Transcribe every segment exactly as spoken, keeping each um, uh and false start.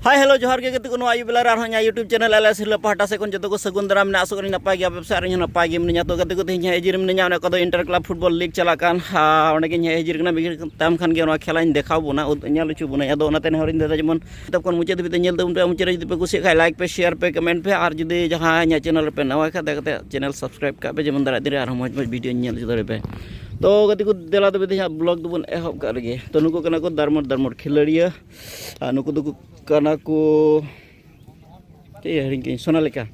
Hi hello, ᱡᱚᱦᱟᱨ ᱜᱮ ᱜᱟᱛᱮ ᱠᱚ᱾ ᱱᱚᱣᱟ ᱟᱹᱭᱩᱵ ᱵᱮᱞᱟ ᱨᱮ ᱟᱨᱦᱚᱸ ᱤᱧᱟᱹᱜ YouTube ᱪᱮᱱᱮᱞ ᱮᱞ ᱮᱥ ᱦᱤᱨᱞᱟᱹ ᱯᱟᱦᱴᱟ ᱥᱮᱫ ᱠᱷᱚᱱ ᱡᱚᱛᱚ ᱠᱚ ᱥᱟᱹᱜᱩᱱ ᱫᱟᱨᱟᱢ ᱢᱮᱱᱟᱜᱼᱟ᱾ ᱟᱥᱚᱜ ᱠᱟᱹᱱᱟᱹᱧ ᱱᱟᱯᱟᱭ ᱜᱮᱭᱟ ᱯᱮ ᱥᱮ ᱟᱨ ᱤᱧ ᱦᱚᱸ ᱱᱟᱯᱟᱭ ᱜᱮ ᱢᱤᱱᱟᱹᱧᱟ᱾ ᱛᱚ ᱜᱟᱛᱮ ᱠᱚ, ᱛᱮᱦᱮᱧ ᱦᱟᱸᱜ ᱮᱡᱤ ᱨᱮ ᱢᱤᱱᱟᱹᱧᱟ, ᱚᱱᱟ ᱠᱚᱫᱚ ᱤᱱᱴᱟᱨ ᱠᱞᱟᱵᱽ ᱯᱷᱩᱴᱵᱚᱞ ᱞᱤᱜᱽ ᱪᱟᱞᱟᱜ ᱠᱟᱱ, ᱟᱨ ᱚᱸᱰᱮ ᱜᱤᱧ ᱦᱮᱡ ᱦᱟᱹᱡᱤᱨ ᱠᱟᱱᱟ᱾ ᱢᱤᱫ ᱜᱷᱟᱹᱲᱤᱡ ᱛᱟᱭᱚᱢ ᱠᱷᱟᱱ ᱜᱮ ᱱᱚᱣᱟ ᱠᱷᱮᱞᱟᱧ ᱫᱮᱠᱷᱟᱣ ᱵᱚᱱᱟ, ᱩᱫ-, ᱧᱮᱞ ᱦᱚᱪᱚ ᱵᱚᱱᱟ᱾ ᱟᱫᱚ ᱚᱱᱟᱛᱮ ᱱᱮᱦᱚᱨᱤᱧ ᱫᱟᱫᱟ ᱡᱮᱢᱚᱱ ᱮᱛᱚᱦᱚᱵ ᱠᱷᱚᱱ ᱢᱩᱪᱟᱹᱫ ᱫᱷᱟᱹᱵᱤᱡ ᱛᱮ ᱧᱮᱞ ᱛᱟᱵᱚᱱ ᱯᱮ᱾ ᱢᱩᱪᱟᱹᱫ ᱨᱮ ᱡᱩᱫᱤ ᱯᱮ ᱠᱩᱥᱤᱭᱟᱜ ᱠᱷᱟᱡ ᱞᱟᱭᱤᱠ ᱯᱮ, ᱥᱮᱭᱟᱨ ᱯᱮ, ᱠᱚᱢᱮᱱᱴ ᱯᱮ, ᱟᱨ ᱡᱩᱫᱤ ᱡᱟᱦᱟᱸᱭ ᱤᱧᱟᱹᱜ ᱪᱮᱱᱮᱞ ᱨᱮᱯᱮ ᱱᱟᱣᱟ ᱠᱷᱟᱡ ᱫᱟᱭᱟ ᱠᱟᱛᱮ ᱪᱮᱱᱮᱞ ᱥᱟᱵᱥᱠᱨᱟᱭᱤᱵ ᱠᱟᱜ ᱯᱮ, ᱡᱮᱢᱚᱱ ᱫᱟᱨᱟᱭ ᱫᱤᱱ ᱨᱮ ᱟᱨᱦᱚᱸ ᱢᱚᱡᱽ ᱢᱚᱡᱽ ᱵᱷᱤᱰᱤᱭᱳᱧ ᱧᱮᱞ ᱦᱚᱪᱚ ᱫᱟᱲᱮ ᱯᱮ᱾ ᱛᱚ ᱜᱟᱛᱮ ᱠᱚ, ᱫᱮᱞᱟ ᱛᱚᱵᱮ ᱛᱮᱦᱮᱧᱟᱜ ᱵᱞᱚᱜ ᱫᱚᱵᱚᱱ ᱮᱦᱚᱵ ᱠᱟᱜ ᱞᱮᱜᱮ᱾ ᱛᱚ ᱱᱩᱠᱩ ᱠᱟᱱᱟ ᱠᱚ ᱫᱟᱨᱢᱚᱴ ᱫᱟᱨᱢᱚᱴ ᱠᱷᱤᱞᱟᱹᱲᱤᱭᱟᱹ, ᱟᱨ ᱱᱩᱠᱩ ᱫᱚᱠᱚ ᱠᱟᱱᱟ ᱠᱚ ᱪᱮᱫ ᱦᱤᱲᱤᱧ ᱠᱮᱫᱟᱹᱧ, ᱥᱳᱱᱟᱞᱤᱠᱟ᱾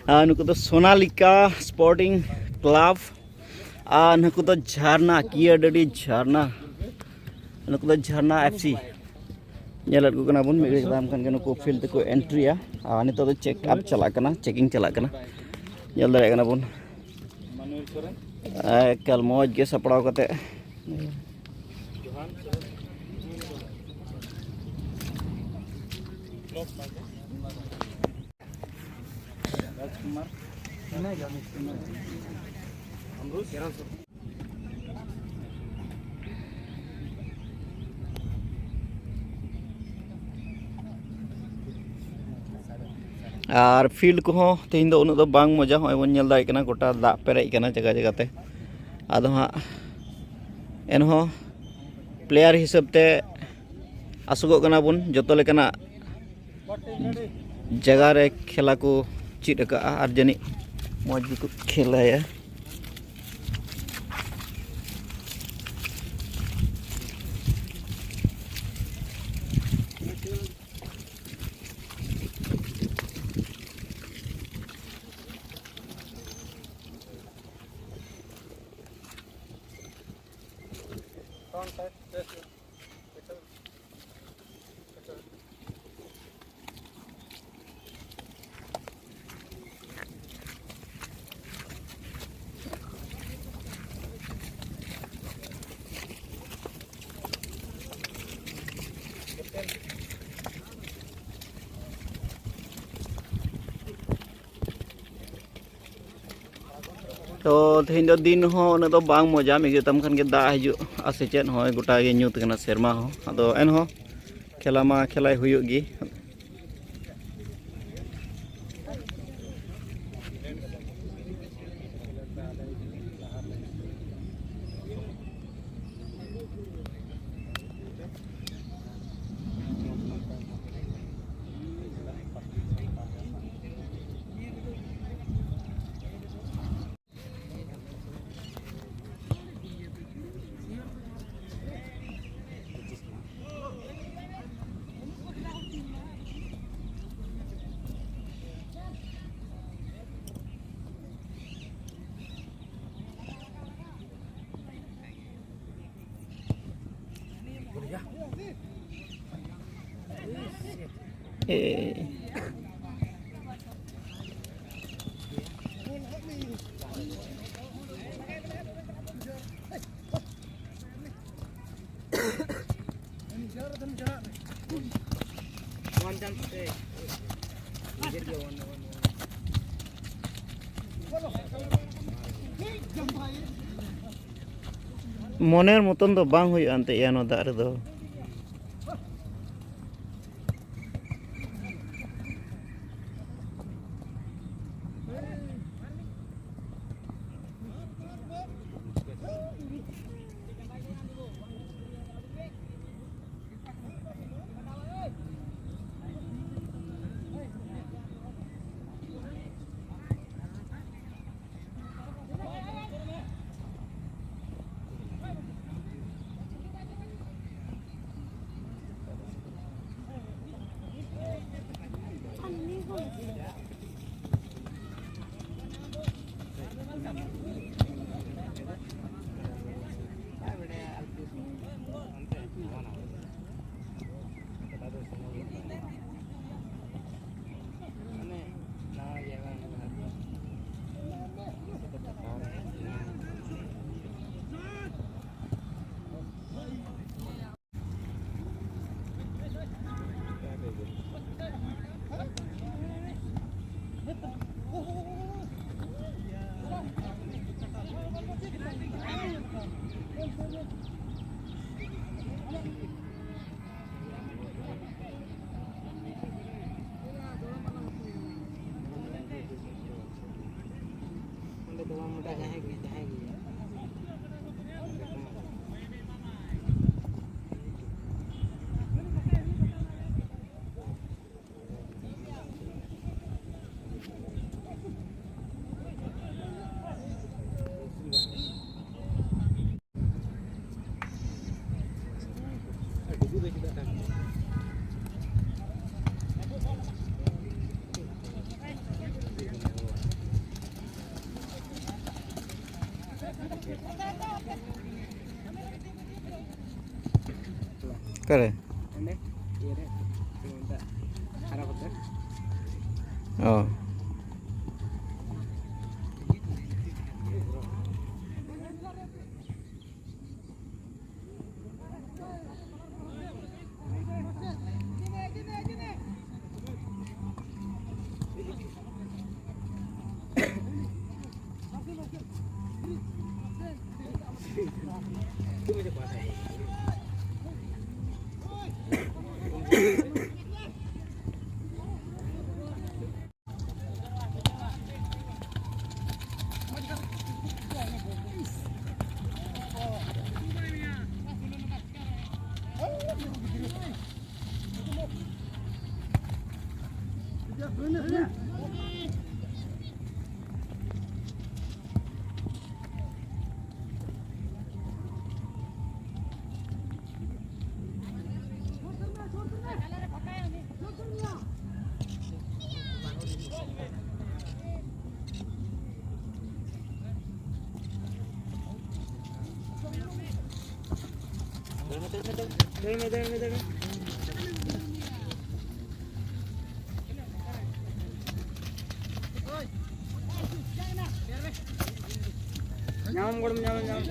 ᱟᱨ ᱱᱩᱠᱩ ᱫᱚ ᱥᱳᱱᱟᱞᱤᱠᱟ ᱥᱯᱳᱨᱴᱤᱝ ᱠᱞᱟᱵᱽ᱾ ᱟᱨ ᱱᱩᱠᱩ ᱫᱚ ᱡᱷᱟᱨᱱᱟ, ᱠᱤᱭᱟᱹᱰᱟᱹᱰᱤ ᱡᱷᱟᱨᱱᱟ᱾ ᱱᱩᱠᱩ ᱫᱚ ᱡᱷᱟᱨᱱᱟ ᱮᱯᱷ ᱥᱤ᱾ ᱧᱮᱞᱮᱫ ᱠᱚ ᱠᱟᱱᱟ ᱵᱚᱱ, ᱢᱤᱫ ᱜᱷᱟᱹᱲᱤᱡ ᱛᱟᱭᱚᱢ ᱠᱷᱟᱱ ᱜᱮ ᱱᱩᱠᱩ ᱯᱷᱤᱞᱰ ᱛᱮᱠᱚ ᱮᱱᱴᱨᱤᱭᱟ᱾ ᱟᱨ ᱱᱤᱛᱚᱜ ᱫᱚ ᱪᱮᱠ ᱟᱯ ᱪᱟᱞᱟᱜ ᱠᱟᱱᱟ, ᱪᱮᱠᱤᱝ ᱪᱟᱞᱟᱜ ᱠᱟᱱᱟ᱾ ᱧᱮᱞ ᱫᱟᱲᱮᱭᱟᱜ ᱠᱟᱱᱟ ᱵᱚᱱ, ᱮᱠᱟᱞ ᱢᱚᱡᱽ ᱜᱮ ᱥᱟᱯᱲᱟᱣ ᱠᱟᱛᱮ᱾ ᱟᱨ ᱯᱷᱤᱞᱰ ᱠᱚᱦᱚᱸ ᱛᱮᱦᱮᱧ ᱫᱚ ᱩᱱᱟᱹᱜ ᱫᱚ ᱵᱟᱝ ᱢᱚᱡᱟ᱾ ᱦᱚᱸᱜᱼᱚᱭ ᱵᱚᱱ ᱧᱮᱞ ᱫᱟᱲᱮᱭᱟᱜ ᱠᱟᱱᱟ, ᱜᱚᱴᱟ ᱫᱟᱜ ᱯᱮᱨᱮᱡ ᱠᱟᱱᱟ ᱡᱟᱭᱜᱟ ᱡᱟᱭᱜᱟ ᱛᱮ᱾ ᱟᱫᱚ ᱦᱟᱸᱜ ᱮᱱᱦᱚᱸ ᱯᱞᱮᱭᱟᱨ ᱦᱤᱥᱟᱹᱵ ᱛᱮ ᱟᱥᱚᱜᱚᱜ ᱠᱟᱱᱟ ᱵᱚᱱ ᱡᱚᱛᱚ ᱞᱮᱠᱟᱱᱟᱜ ᱡᱟᱭᱜᱟ ᱨᱮ ᱠᱷᱮᱞᱟ ᱠᱚ ᱪᱮᱫ ᱟᱠᱟᱫᱼᱟ, ᱟᱨ ᱡᱟᱹᱱᱤᱡ ᱢᱚᱡᱽ ᱜᱮᱠᱚ ᱠᱷᱮᱞᱟᱭᱟ᱾ ᱛᱚ ᱛᱮᱦᱮᱧ ᱫᱚ ᱫᱤᱱ ᱦᱚᱸ ᱩᱱᱟᱹᱜ ᱫᱚ ᱵᱟᱝ ᱢᱚᱡᱟ, ᱢᱤᱫ ᱜᱷᱟᱹᱲᱤᱡ ᱛᱟᱭᱚᱢ ᱠᱷᱟᱱ ᱜᱮ ᱫᱟᱜ ᱦᱤᱡᱩᱜᱼᱟ ᱥᱮ ᱪᱮᱫ, ᱱᱚᱜᱼᱚᱭ ᱜᱚᱴᱟ ᱜᱮ ᱧᱩᱛ ᱠᱟᱱᱟ ᱥᱮᱨᱢᱟ ᱦᱚᱸ᱾ ᱟᱫᱚ ᱮᱱᱦᱚᱸ ᱠᱷᱮᱞᱟ ᱢᱟ ᱠᱷᱮᱞᱟᱭ ᱦᱩᱭᱩᱜ ᱜᱮ᱾ ᱢᱚᱱᱮᱨ ᱢᱚᱛᱚᱱ ᱫᱚ ᱵᱟᱝ ᱦᱩᱭᱩᱜᱼᱟ ᱮᱱᱛᱮ ᱭᱟ ᱱᱚᱣᱟ ᱫᱟᱜ ᱨᱮᱫᱚ᱾ ᱚᱠᱟᱨᱮ? ᱚ᱾ ᱧᱟᱢ ᱜᱚᱲᱚᱢ, ᱧᱟᱢ, ᱧᱟᱢ᱾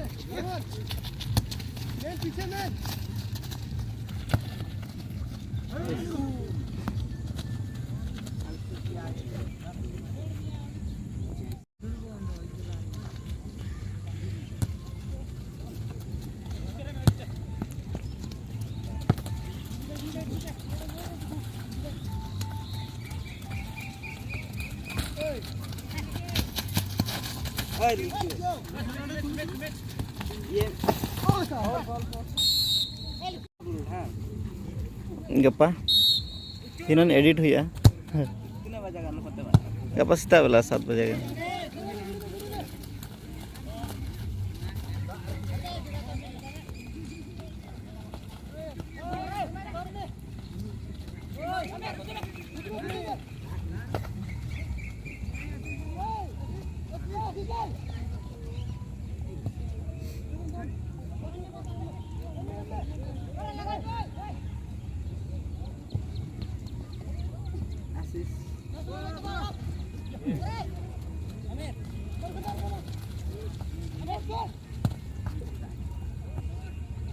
ᱜᱟᱯᱟ ᱫᱷᱤᱱᱟᱹᱱ ᱮᱰᱤᱴ ᱦᱩᱭᱩᱜᱼᱟ᱾ ᱜᱟᱯᱟ ᱥᱮᱛᱟᱜ ᱵᱮᱞᱟ ᱥᱟᱛ ᱵᱟᱡᱮ ᱜᱟᱱ᱾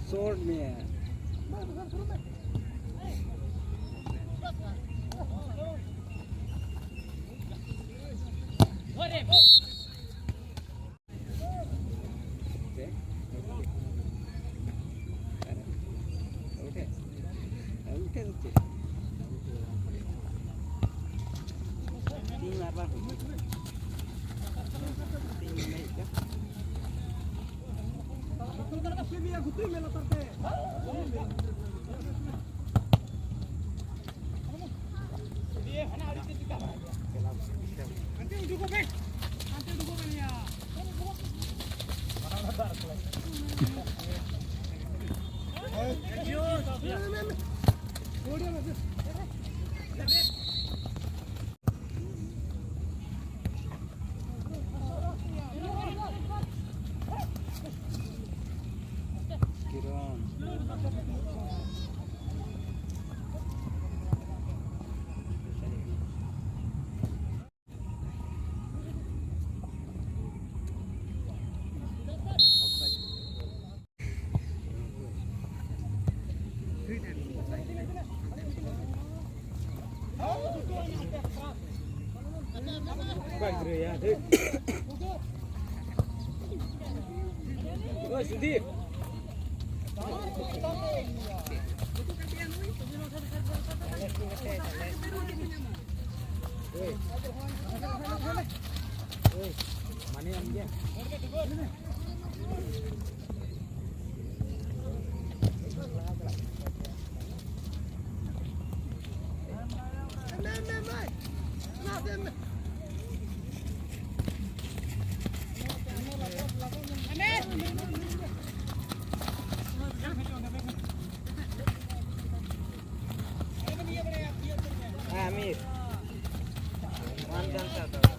Short man. ᱦᱮᱸ, ᱟᱢᱤᱨ᱾ ᱢᱟᱱ ᱡᱟᱱᱛᱟ ᱛᱚ᱾